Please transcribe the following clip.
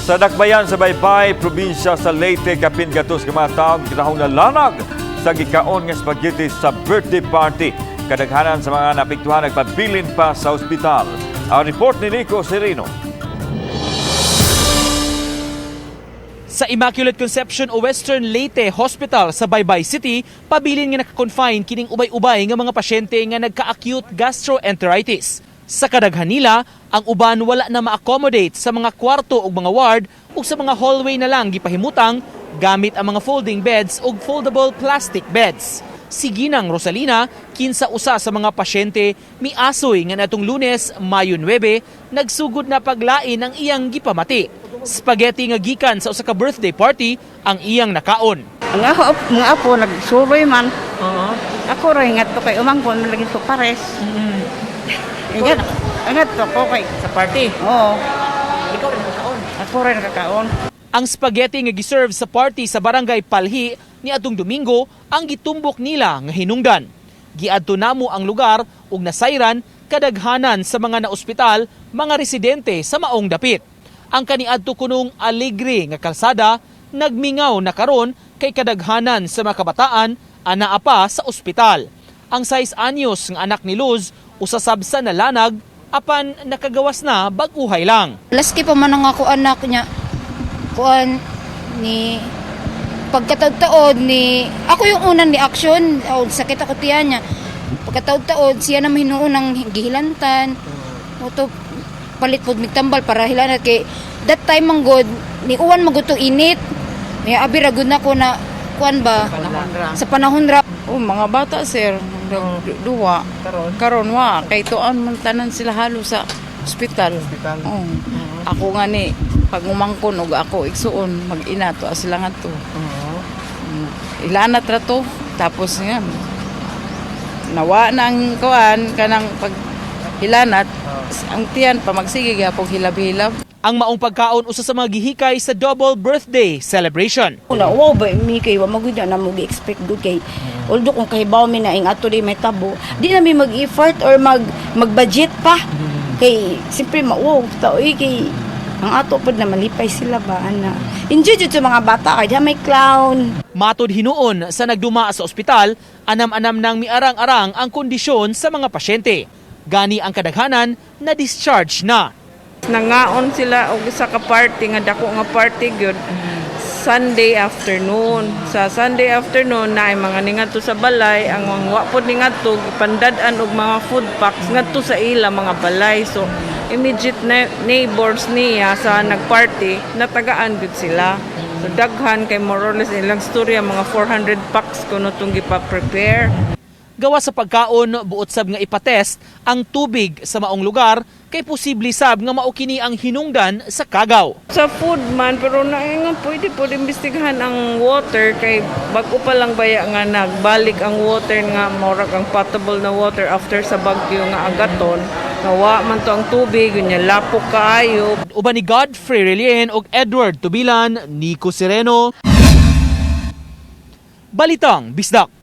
Sa dakbayan sa Baybay, probinsya sa Leyte, kapin 3 ka mga tawo gitahong nalanag sa gikaon nga spaghetti sa birthday party. Kadaghanan sa mga naapektuhan nagpabilin pa sa ospital. Ang report ni Nico Sereno. Sa Immaculate Conception o Western Leyte Hospital sa Baybay City, pabilin nga naka-confine kining ubay-ubay nga mga pasyente nga nagka-acute gastroenteritis. Sa kadaghan nila, ang uban wala na ma-accommodate sa mga kwarto ug mga ward ug sa mga hallway na lang gipahimutang gamit ang mga folding beds ug foldable plastic beds. Si Ginang Rosalina, kinsa usa sa mga pasyente, miasoy nga natong Lunes, Mayo 9, nagsugod na paglain ang iyang gipamati. Spaghetti nga gikan sa usa ka birthday party ang iyang nakaon. Ang ako, mga apo, nagsuroy man. Ako rin, nga to kay umangkon, man lagi ko pares. Ingat, ingat to ko kay. Sa party? Oo, Ikaw rin nakaon. Ako rin nakakaon. Ang spaghetti nga giserve sa party sa Barangay Palhi ni atong Domingo ang gitumbok nila nga hinungdan. Giadto namo ang lugar ug nasayran kadaghanan sa mga naospital, mga residente sa maong dapit. Ang kaniadto kunong alegre nga kalsada nagmingaw na karon kay kadaghanan sa mga kabataan anaa pa sa ospital. Ang 6 anyos nga anak ni Luz usa sab sa nalanag apan nakagawas na bag-uhay lang. Laski pa man ang ako anak niya. Kuan ni pagkataod-taod ni ako yung unang ni action, oh, sakit ako tiyan niya. Pagkataod-taod siya na hinuon ang gihilantan. Moto palit pod mig tambal para hilanat kay that time man god ni uwan man gud to init. May abi ra gud nako na kuan ba sa panahon ra. Oh, mga bata, sir, duwa. Karon karon wa kay tuan man tanan sila halo sa ospital. Ospital. Oh. Ako nga ni pag umangkon og ako igsuon mag-ina to sila nga to. Ilanat ra to tapos nga nawa na ang kuan kanang pag hilanat ang tiyan pa magsige gyapon hilab-hilab. Ang maong pagkaon usa sa mga gihikay sa double birthday celebration. Una, wow ba mi kay wa magud na mo gi-expect gud kay although kung kahibaw mi na ing ato di may tabo, di na mi mag-effort or mag-budget pa. Kay siyempre ma-wow ta oy kay ang ato pod na malipay sila ba ana. Enjoy jud sa mga bata kay di may clown. Matod hinuon sa nagduma sa ospital, anam-anam nang miarang-arang ang kondisyon sa mga pasyente. Gani ang kadaghanan na discharge na. Nangaon sila og isa ka party nga dako nga party gyud Sunday afternoon. Sa Sunday afternoon na ay mga ningadto sa balay, ang mga wa pod ningadto gipandad-an og mga food packs ngadto sa ila mga balay. So immediate neighbors niya sa nagparty natagaan gyud sila. So daghan kay more or less ilang storya mga 400 packs kuno tong gipa-prepare. Gawa sa pagkaon, buot sab nga ipatest ang tubig sa maong lugar kay posible sab nga mao kini ang hinungdan sa kagaw. Sa food man, pero na nga pwede po imbestigahan ang water kay bago pa lang baya nga nagbalik ang water nga murag ang potable na water after sa bagyo nga Agaton. Nawa man to ang tubig, unya lapok kaayo. Uban ni Godfrey Relien og Edward Tubilan, Nico Sereno. Balitang Bisdak.